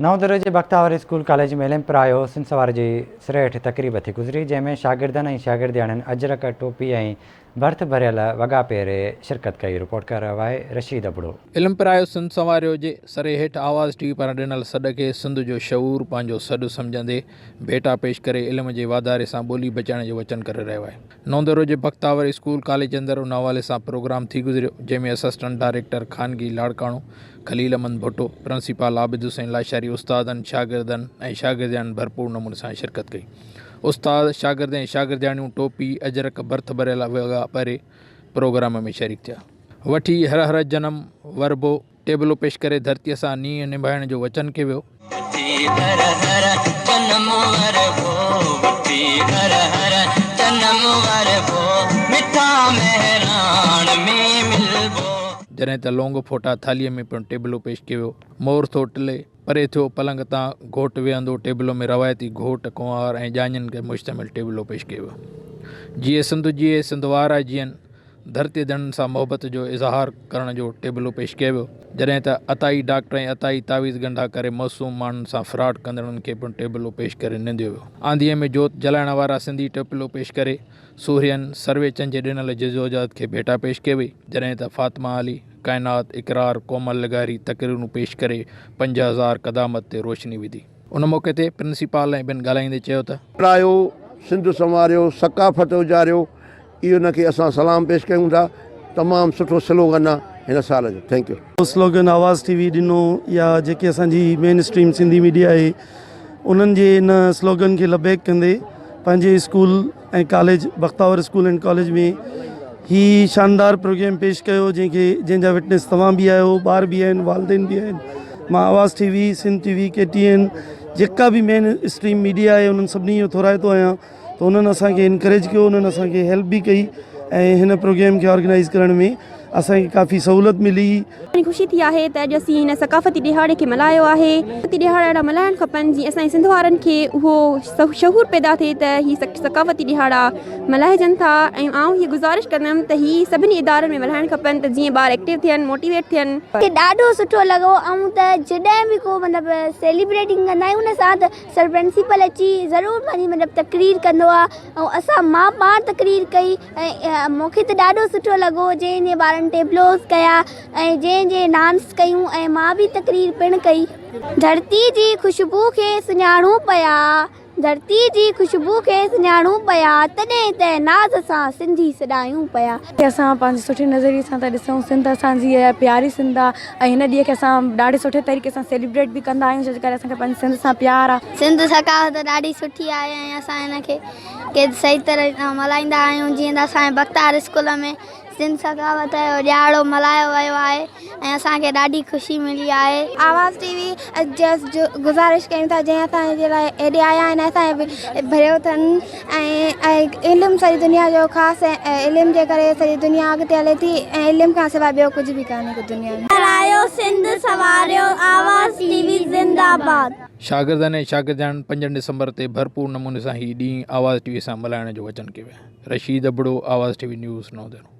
نئون ديرو جي بختاور school college ۾ علم پرايو سنڌ سوار جي سري هيٺ تقريب ٿي گذري جنهن ۾ شاگردن ۽ شاگردياڻين اجرڪ، ٽوپي ۽ ڀرت ڀريل وڳا پهري شرڪت ڪئي رپورٽ ڪري رهيو آهي رشيد ابڙو. علم پرايو سنڌ سنواريو جي سري هيٺ آواز ٽي وي پاران ڏنل سڏ کي سنڌ جو شعور پنهنجو سڏ سمجهندي ڀيٽا پيش ڪري علم جي واڌاري سان ٻولي بچائڻ جو وچن ڪري رهيو آهي. نئون ديرو جي بختاور اسڪول ڪاليج اندر ان حوالي سان پروگرام ٿي گذريو جنهن ۾ اسسٽنٽ ڊائريڪٽر خانگي لاڙڪاڻو خليل احمد ڀٽو، پرنسپال عابد حسين لاشاري استادن، شاگردن ۽ شاگردياڻين ڀرپور نموني سان شرڪت ڪئي. استاد، شاگرد ۽ شاگردياڻيون ٽوپي، اجرڪ، ڀرت ڀريل وڳا پهري پروگرام ۾ شريڪ ٿيا. وٺي هر هر جنم وربو ٽيبلو پيش ڪري ڌرتيء سان نينهن نڀائڻ جو وچن ڪيو ويو. وٺي هر هر جنم وربو وٺي هر هر جنم وربو مٺا مهراڻ ۾ ملبو. جڏهن ته لونگ ڦوٽا ٿالهيء ۾ پڻ ٽيبلو پيش ڪيو ويو. مور ٿو ٽلي، پري ٿيو پلنگ تان گهوٽ ويهندو ٽيبلو ۾ روايتي گهوٽ، ڪنوار ۽ ڄاڃين تي مشتمل ٽيبلو پيش ڪيو ويو. جيئي سنڌ جيئي سنڌ وارا جيئن ڌرتي ڌڻين سان محبت جو اظهار ڪرڻ جو ٽيبلو پيش ڪيو ويو. جڏهن ته عطائي ڊاڪٽر ۽ عطائي تعويذ ڳنڍا ڪري معصوم ماڻهن سان فراڊ ڪندڙن کي پڻ ٽيبلو پيش ڪري ننديو ويو. آنڌيء ۾ جوت جلائڻ وارا سنڌي ٽيبلو پيش ڪري سورهين سرويچن جي ڏنل جدوجهد کي ڀيٽا پيش ڪئي وئي، جڏهن ته فاطمه علي، ڪائنات، اقرار، ڪومل لغاري تقريرون پيش ڪري 5000 قدامت تي روشني وڌي. ان موقعي تي پرنسپال ۽ ٻين ڳالهائيندي چيو ته. پڙهايو، سنڌ سنواريو، ثقافت اجاريو، اهو ان کي اسان سلام پيش ڪيون ٿا، تمام سٺو سلوگن آ هن سال جو thank you. Slogan Awaz T V ڏنو يا جيڪي اسان جي مين اسٽريم سنڌي ميڊيا آهي انهن جي ان سلوگن کي لبيڪ ڪندي پنهنجي school ۽ college Bakhtawar school and college ۾ هي شاندار پروگرام پيش ڪيو جنهن کي جنهن جا وٽنس توهان به آهيو ٻار به آهن والدين به آهن مان Awaz T V Sindh T V K T N جيڪا به مين اسٽريم ميڊيا آهي انهن سڀني جو ٿورائتو آهيان ته انهن اسان کي انڪريج ڪيو انهن اسان کي هيلپ به ڪئي ۽ هن پروگرام کي آرگنائيز ڪرڻ ۾ اسان کي ڪافي سهولت ملي. گهڻي خوشي ٿي آهي ته اڄ اسين هن ثقافتي ڏهاڙي کي ملهايو آهي. ثقافتي ڏهاڙا اهڙا ملهائڻ کپن جيئن اسان جي سنڌ وارن کي اهو شعور پيدا ٿئي ته هي ثقافتي ڏهاڙا ملهائجن ٿا ۽ آئون هي گذارش ڪندم ته هي سڀني ادارن ۾ ملهائڻ کپن ته جيئن ٻار ايڪٽو ٿين موٽيويٽ ٿين. مونکي ڏاڍو سٺو لڳو ۽ ته جڏهن به ڪو مطلب سيليبريٽنگ ڪندا آهيون نه اسان ته سر پرنسپل اچي ضرور پنهنجي مطلب تقرير ڪندو آ ۽ اسان مان پاڻ تقرير ڪئي ۽ مونکي ته ڏاڍو سٺو لڳو جنهن جنهن ٻارن ٽيبلوز ڪيا ۽ جنهن جنهن ڊانس ڪيون ۽ مان به تقرير پڻ ڪئي. ڌرتي جي خوشبو کي سڃاڻون پيا ڌرتي جي خوشبو کي سڃاڻون پيا تڏهن ته ناز سان سنڌي سڏايون پيا. اسان پنهنجي سٺي نظريي سان ٿا ڏسون سنڌ اسان جي اها پياري سنڌ آ ۽ هن ڏينهن کي اسان ڏاڍي سٺي طريقي سان سيليبريٽ به ڪندا آهيون ڇو جي ڪري اسان کي پنهنجي سنڌ سان پيار آ. سنڌ ثقافت ڏاڍي سٺي آهي ۽ اسان هن کي کي صحيح طرح سان ملهائيندا آهيون جيئن ته اسان جي بختار اسڪول ۾ سنڌ ثقافت جو ڏهاڙو ملهايو ويو آهي ۽ اسان کي ڏاڍي خوشي ملي آهي. آواز ٽي وي جي گذارش ڪيون ٿا جنهن اسان جي لاء هيڏي آيا آهن اسان کي ڀريو اٿن ۽ علم سڄي دنيا جو خاص علم جي ڪري سڄي دنيا اڳتي هلي ٿي ۽ علم کان سواء ٻيو ڪجهه به ڪانهي ڪو دنيا ۾. رايو سنڌ سنواريو آواز ٽي وي زنده آباد. شاگردن ۽ شاگردياڻين پنجن ڊسمبر تي ڀرپور نموني سان هي ڏينهن آواز ٽي وي سان ملهائڻ جو وچن ڪيو آهي. Rashid Abro, Awaz T V news, Naudero.